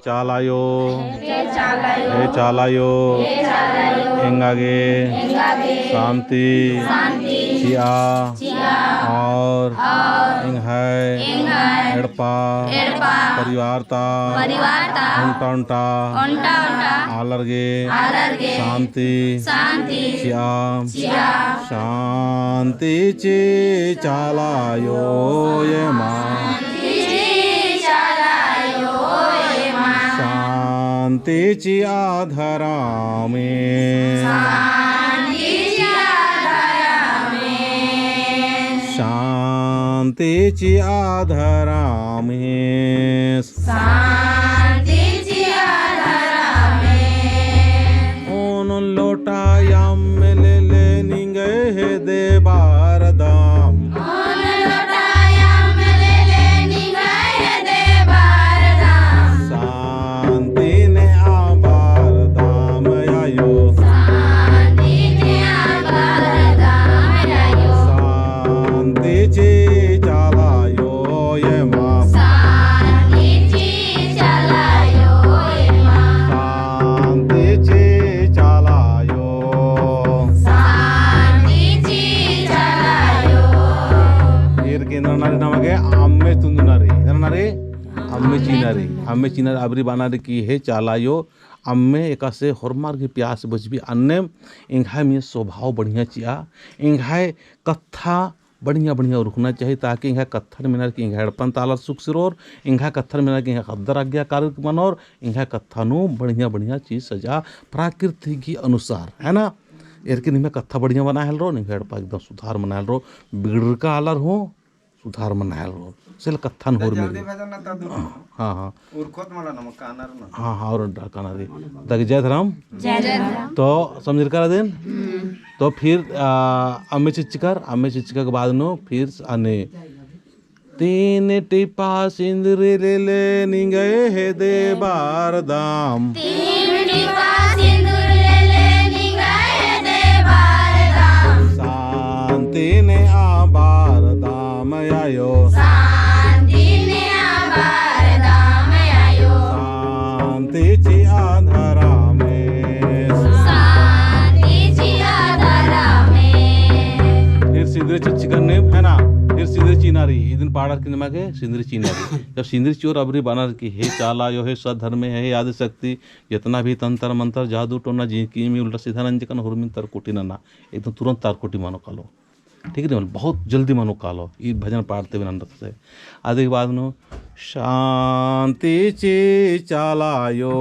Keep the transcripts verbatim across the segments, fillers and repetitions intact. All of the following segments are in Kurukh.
चाला आयो, हे चाला आयो, हे चाला आयो, हे चाला आयो, एंगा गे, एंगा गे, शांति, शांति, चिआ, चिआ, और, और, एंग्है, एंग्है, एड़पा, एड़पा, परिवार ता, परिवार ता, ओन्टा, ओन्टा, ओन्टा, ओन्टा, आलर गे, आलर गे, शांति, शांति, चिआ, चिआ, शांति ची चाला आयो एमा। शांति ची चाला आयो एमा। शांति चिआ धरमे। शांति चिआ धरमे। शांति चिआ धरमे। शांति चिआ धरमे। ओन लोटा अम्म लेले निंग्है हेद्दे बरदम। ओन लोटा अम्म लेले निंग्है हेद्दे बरदम। शांति नेआ बरदम आयो। शांति नेआ बरदम आयो। शांति ची चाला आयो एमा। शांति ची चाला आयो एमा। शांति ची चाला आयो। शांति ची चाला आयो। ईर गे एन्दरा नारी नमा गे अम्मे तुन्दु नारी। एन्दरा नारी? अम्मे चिआ नारी। अम्मे चिआ नारी अबरी बअना रई कि हे चाला आयो, अम्मे एकासे होरमर गे प्यास बचबी अन्नेम एंग्है मइय्याँ स्वभाव बढ़िया चिआ। एंग्है कत्था बढ़िया बढ़िया उरखना चाही, ताकि एंग्है कत्थन मेनर कि एंग्है एड़पन ता आलर सुख सिरोर, एंग्है कत्थन मेनर कि एंग्है ख़द्दर आज्ञाकारी मनोर, एंग्है कत्था नू बढ़िया बढ़िया चीज सजा प्राकृतिक ही अनुसार, है ना? एरके निम्है कत्था बढ़िया मना हेलरो, निम्है एड़पा एकदम सुधार मना हेलरो, बिगड़रका आलर हूँ सुधार मना हेलरो। सेले कत्थन होरमर जल्दी गे। भजन ना ता दूर। हाँ, हाँ। उरखोत मला नमक कानर ना। हाँ, हाँ, और डा कानर गे। दग जय धरम। जय धरम। तो समझरका रअदन? हम्म। तो फिर, आ, अम्मे चिच्चकर, अम्मे चिच्चका के बाद नू फिर अन्ने तीन टिपा सिंदूर लेले निंग्है हेद्दे बरदम। तीन टिपा सिंदूर लेले निंग्है हेद्दे बरदम। शांति नेआ बरदम आयो। शांति नेआ बरदम आयो। शांति चिआ धरमे। शांति चिआ धरमे। फिर सिंदूर चिच्चकर ने, है ना? फिर सिंदूर चिअना रई, इदिन पाड़र की नमा गे सिंदूर चिअना रई। जब सिंदूर चिओर अबरी बअनर कि हे चाला आयो, हे सत धर्मे, हे आदि शक्ति, जितना भी तंत्र मंत्र, जादू टोना, जिनकी में उल्टा सीधा नंजकन होरमिन तरकुटी नना, एकदम तुरंत तरकुटी मनो कालो। ठीक है, बहुत जल्दी मनो कालो, ई भजन पाड़ते भी नंदत से। आदि के बाद नू, शांति ची चाला आयो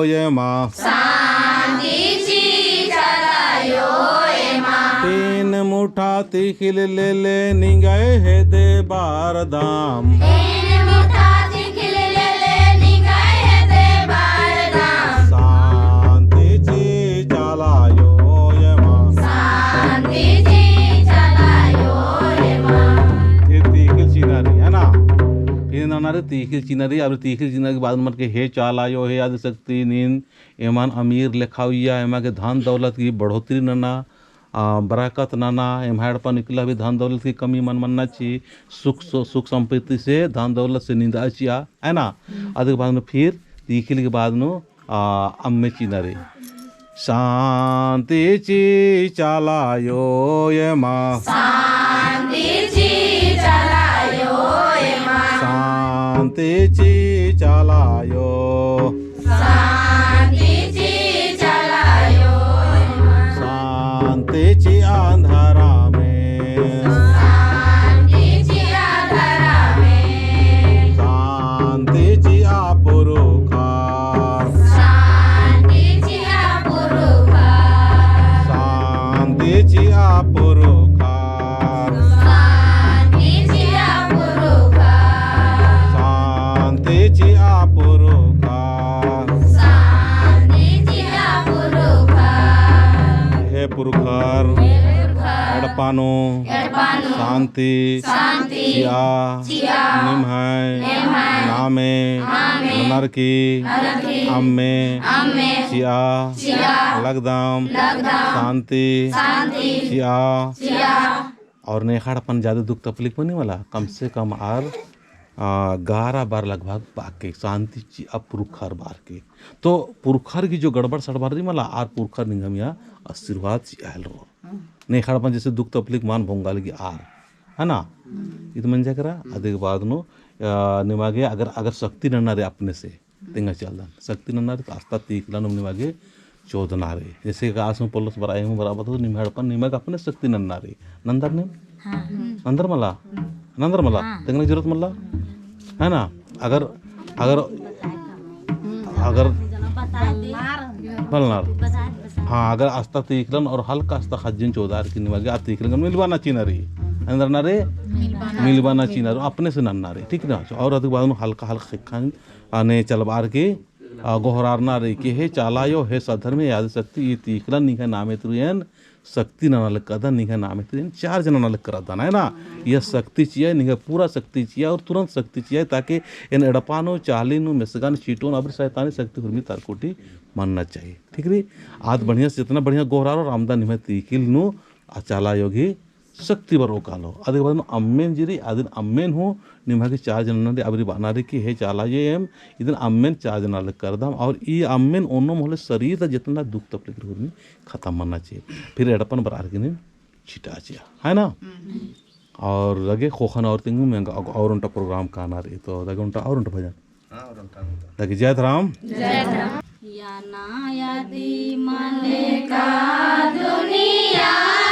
एमा। शांति ची चाला आयो एमा। तीन मुठा तिखिल लेले निंग्है हेद्दे बरदम। तीन मुठा तिखिल लेले निंग्है हेद्दे बरदम। शांति ची चाला आयो एमा। शांति ची चाला आयो एमा। फिर तिखिल चिअना रई, है ना? फिर नना रई तिखिल चिअना रई, अब तिखिल चिअना के बाद नू मना कि हे चाला आयो, हे आदि शक्ति, नीन एमन अमीर लेखा उइया, एमा गे धन दौलत की बढ़ोतरी नना, आ, बरकत नना, एम्है एड़पा नू इकला भी धन दौलत की कमी मल मन्ना ची, सुख, सु-, सुख संपत्ति से, धन दौलत से निंदआ चिआ, है ना? हम्म। अदि के बाद नू फिर, तिखिल के बाद नू, आ, अम्मे चिअना रई। शांति ची चाला आयो एमा। शांति ची चाला आयो एमा। शांति ची चाला आयो। शांति ची चाला आयो। शांति चिआ धरमे। शांति चिआ धरमे। शांति चिआ पुरुखर। शांति चिआ पुरुखर। शांति चिआ पुरुखर। शांति चिआ पुरुखर। शांति चिआ पुरुखर। शांति चिआ पुरुखर। हे पुरुखर, हे पुरुखर, एड़पा नू, एड़पा नू, शांति, शांति, चिआ, चिआ, निम्है, निम्है, नामे, नामे, ननर की, ननर की, अम्मे, अम्मे, चिआ, चिआ, लगदम, लगदम, शांति, शांति, चिआ, चिआ। और नेखा एड़पन ज्यादा दुख तकलीफ मनी मला, कम से कम आर आ, ग्यारह बार लगभग बाके शांति चिआ पुरखर बार के। तो पुरखर की जो गड़बड़ सड़बड़ रई मला, आर पुरखर निंगा मइय्याँ आशीर्वाद चिआ हेलरोर। नेखड़पन जैसे दुख तकलीफ मान भोंगा लगी आर, है ना? इत मंजा केरा, अदिक बाद नू, आ, निमा गे अगर, अगर शक्ति नन्ना रई अपने से, तेंगा चलदन। शक्ति नन्ना रई तो आस्ता तीखलन निमा गे चोदना रई। जैसे कि आस हूँ पोल्लोस बरआ, एम हूँ बरआ बअदन, निम्है एड़पन निमा गे अपने शक्ति नन्ना रई। नन्दर नीम? हाँ। नन्दर मला? नन्दर मला? हाँ। तेंगना जरूरत मला? है ना? अगर, अगर, अगर बलनर। हाँ, अगर आस्ता तीखलन और हल्का आस्ता खज्जिन चोदार की निमा गे आ तीखलन मिलबाना चिअना रई। नन्दर ना रई? मिलबाना चिअना रई। अपने से नन्ना रई। ठीक ना? और अदिक बाद में हल्का, हल्का ख़ेक्खन आने चलबार की, आ, गोहरारना रई कि हे चाला अयो, हे सद्धर्मे, हे आदिशक्ति, ई तीखलन निंग्है नामे तुरु एन शक्ति नना लक्कदन, निंग्है नामे तुरु एन charge नना लक्कदन, है ना? यह शक्ति चिआ, निंग्है पूरा शक्ति चिआ और तुरंत शक्ति चिआ, ताकि एन एड़पा नू, चाली नू, मेसगा नू, चिटोन, अबरी शैतानी शक्ति हुरमी तरकोटी मन्ना चाही। ठीक रई? आद बढ़िया से, जितना बढ़िया गोहरारओर, अमदा निम्है तीखिल नू, आ चाला अयो गही शक्ति बरओ कालो। अदिक बाद नू अम्मेन जिरी, अदिन अम्मेन हूँ निमा गे charge नन्ना रई, अबरी बअना रई कि हे चाला अयो एम, इदिन अम्मेन charge नना लक्कदम, और ई अम्मेन ओन्नोम होले शरीर ता जितना दुख तकलीफ रई हुरमी खतम मन्ना चिआ। फिर एड़पन बरअर की नीम छिटा चिआ, है ना? और लगे ख़ोख़ा नू और तिंगोन एंगा, और ओन्टा program काना रई, तो लगे ओन्टा और ओन्टा भजन। हाँ, और ओन्टा, ओन्टा। लगे जय धरम। जय धरम। या ना यदि मने का दुनिया